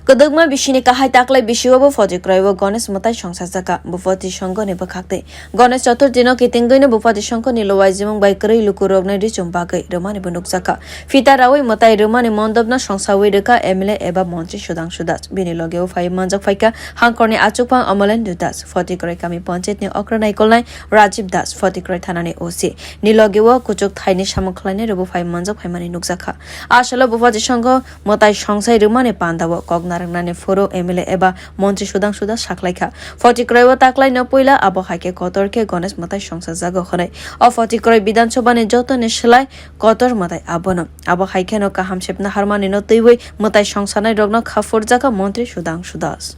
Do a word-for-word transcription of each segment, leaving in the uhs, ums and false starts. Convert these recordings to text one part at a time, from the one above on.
Kwdwkma bisini kahai taklai bisio bo Photikraio Ganesh mwtai songsa jakha. Bupati Songho ni bwkhak twi Ganesh Chaturthi no kitingwi no Bupati Songho ni luaijimung bai kwrwi luku rok no richum bagwi rwmani bo nukjakha. Phita rawi mwtai rwmani mondop no songsawi rwkha M L A eba montri Sudhangshu Das. Bini loge o phai manjak phaikha Hangkhor ni achukphang Amalendra Das, Photikrai kami panchayat ni okra naikolnai Rajiv Das, Photikrai thana ni O C ni loge o kuchuk thai ni samung khlainai rwbo phai manjak phaimani nukjakha. A salo Bupati Songho mwtai songsai rwmani pandao kok narwknani phuru M L A eba montri Sudhangshu Das saklaikha. Photikraio taklaino puila abo hai khe kotor khe Ganesh mwtai songsa jago hwnwi. O Photikrai Bidhan Sabha ni joto ni slai kotor mwtai abono. Abo hai kheno kaham sepna harmani no twiwi mwtai songsanai rokno kha phurjakha montri Sudhangshu Das.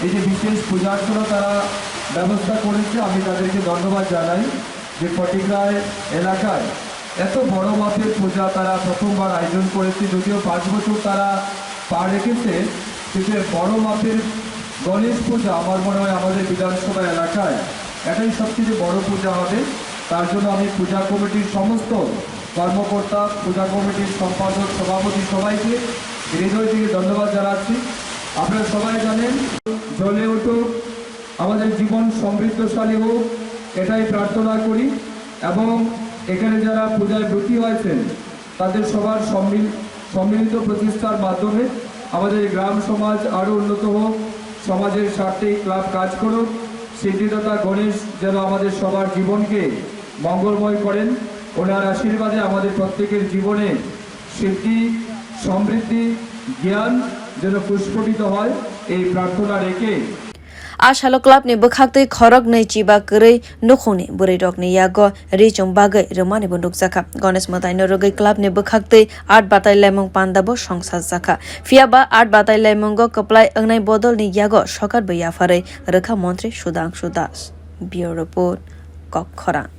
এই যে বিশেষ পূজার জন্য তারা ব্যবস্থা করেছে, আমি তাদেরকে ধন্যবাদ জানাই যে ফটিকরায় এলাকায় এত বড় মাপের পূজা তারা প্রথমবার আয়োজন করেছে। যদিও পাঁচ বছর তারা পা রেখেছে, কিন্তু এর বড় মাপের গণেশ পূজা আমার মনে হয় আমাদের বিধানসভা এলাকায় এটাই সবচেয়ে বড় পূজা হবে। তার জন্য আমি পূজা কমিটির সমস্ত কর্মকর্তা, পূজা কমিটির সম্পাদক, সভাপতি সবাইকে হৃদয় থেকে ধন্যবাদ জানাচ্ছি। আপনারা সবাই জানেন, জ্বলে উঠুক, আমাদের জীবন সমৃদ্ধশালী হোক, এটাই প্রার্থনা করি। এবং এখানে যারা পূজায় ব্রতী হয়েছেন, তাদের সবার সম্মিল-, সম্মিলিত প্রচেষ্টার মাধ্যমে আমাদের গ্রাম সমাজ আরও উন্নত হোক, সমাজের স্বার্থে ক্লাব কাজ করুক। সিদ্ধিদাতা গণেশ যেন আমাদের সবার জীবনকে মঙ্গলময় করেন। ওনার আশীর্বাদে আমাদের প্রত্যেকের জীবনে সিদ্ধি, সমৃদ্ধি, জ্ঞান যেন প্রস্ফুটিত হয়, এই প্রার্থনা রেখে A salo club ni bwkhak twi khorok nwi chiba kwrwi nukhungni bwrwi rokni yago richum bagwi rwmani bo nukjakha. Ganesh mwtai no rwgwi club ni bwkhak twi art batai laimung panda bo songsa jakha. Phiya ba art batai laimungo kwplai wngnai bodol ni yago sokat bo yapharwi rwkha montri Sudhangshu Das. Bureau Report, Kokkhorang.